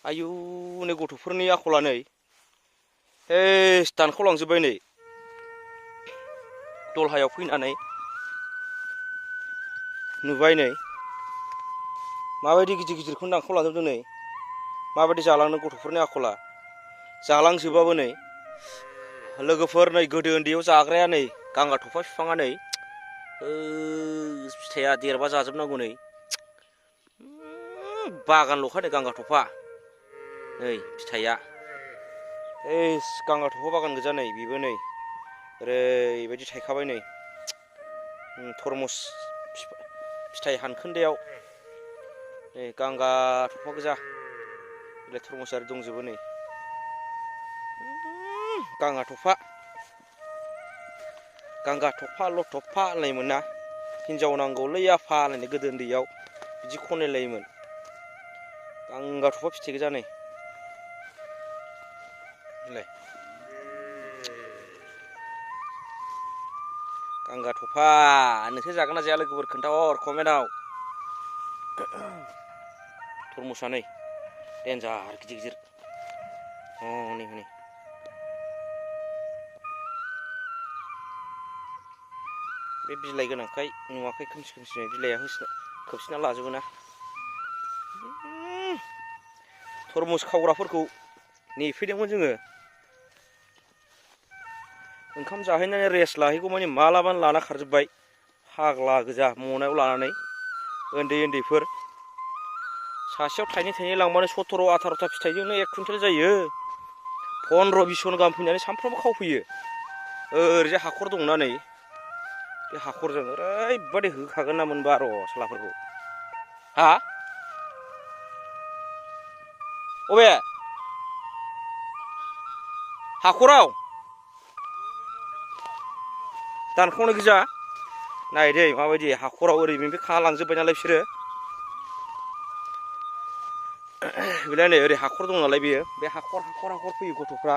आयु नै गथ'फोरनि आखला नै दानखावलांजोब्बाय नै दलहायाव फैनानै नुबाय नै माबायदि गिदिर गिदिरखौनो दानखावलांजोबदों नै माबायदि जालांनो गथ'फोरनि आखला जालांजोबाबो नै लोगोफोर नै गोदो उन्दैयाव जाग्राया नै गांगा थफा बिफाङा नै फिथाइया देरबा जाजोबनांगौ नै बागानल'खा नै गांगा थफा नै फिथाइया गांगा थफा बागान गोजा नै बेबो नै ओरैबायदि थायखाबाय नै तरमुस फिथाइ हानखोन्दायाव नै गांगा थफा गोजा बिलाइ तरमुस आरो दंजोबो नै गांगा थफा लथफा होनलायोमोन ना हिनजाव नांगौलै आफा होनलायनाय गोदो उन्दैयाव बिदि खनलायलायोमोन गांगा थफा फिथाइ गोजा नै गांगा थफा नोंसोर जागोन ना जाया लोगोफोर खोन्थाहर कमेन्टआव तरमुसा नै देन्जार गिदिर गिदिर हनै हनै बे बिलाइ गोनांखाय नुवाखै खोमसि खोमसि बिलाइया खोबसिना लाजोबो ना तरमुस खावग्राफोरखौ नेफैदोंमोन जोङो ओंखाम जाहैनानै रेस्ट लाहैगौ मानि मालाबानो लाना खारजोब्बाय फाग्ला गोजा मनायाव लानानै उन्दैफोर सासेयाव थाइनै थाइनै लांबानो 17-18ता फिथाइजोंनो 1 कुइन्टेल जायो 15-20 मन गाहाम फैनानै सानफ्रामबो खावफैयो ओरैजाय हाखर दंना नै बे हाखरजों ओरैबादि होखागोन ना मोनबा र' सालाफोरखौ हा अबे हाखराव दानखावनाय गोजा नायदै माबायदि हाखराव ओरैनिफ्राय खालांजोब्बाय नालाय बिसोरो बेलाय नै ओरै हाखर दं नालाय बेयो बे हाखर फैयो गथ'फ्रा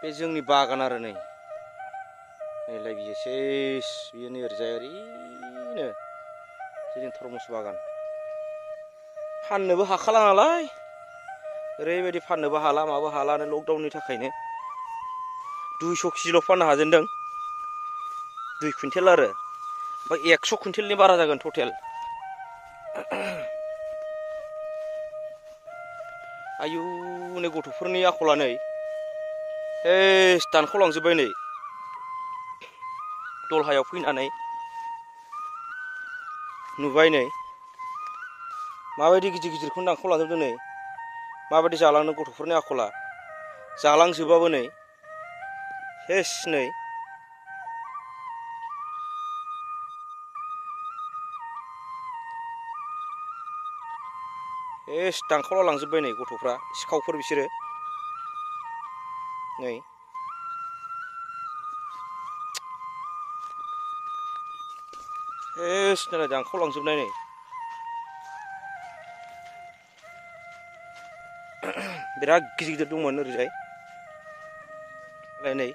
बे जोंनि बागान आरो नै नैलाय बियो बियो नै ओरैजाय ओरैनो जोंनि तरमुस बागान फाननोबो हाखाला नालाय ओरैबायदि फाननोबो हाला माबो हालानो लकडाउननि थाखायनो 200 केजिल' फाननो हाजेनदों 2 कुइन्टेल आरो ओमफ्राय 100 कुइन्टेलनि बारा जागोन टटेल आयु नै गथ'फोरनि आखला नै दानखावलांजोब्बाय नै दलहायाव फैनानै नुबाय नै माबायदि गिदिर गिदिरखौनो दानखावलांजोबदों नै माबायदि जालांनो गथ'फोरनि आखला जालांजोबाबो नै नै दानखावला लांजोब्बाय नै गथ'फ्रा सिखावफोर बिसोरो नै नालाय दानखावलांजोबनाय नै बिराद गिदिर गिदिर दंमोन ओरैजाय नै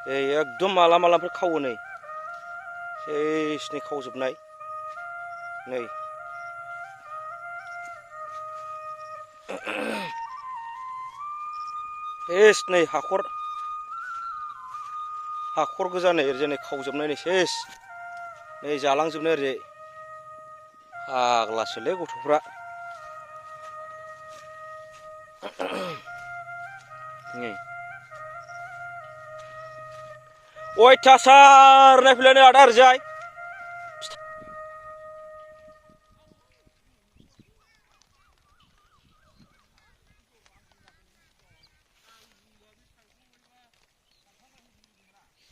एकदम मालाफोर खावो नै नै खावजोबनाय नै नै हाखर गोजा नै ओरैजाय नै खावजोबनाय नै नै जालांजोबनाय ओरैजाय फाग्लासोलै गथ'फ्रा नै अयथासार नायफैलाय नै आदा ओरैजाय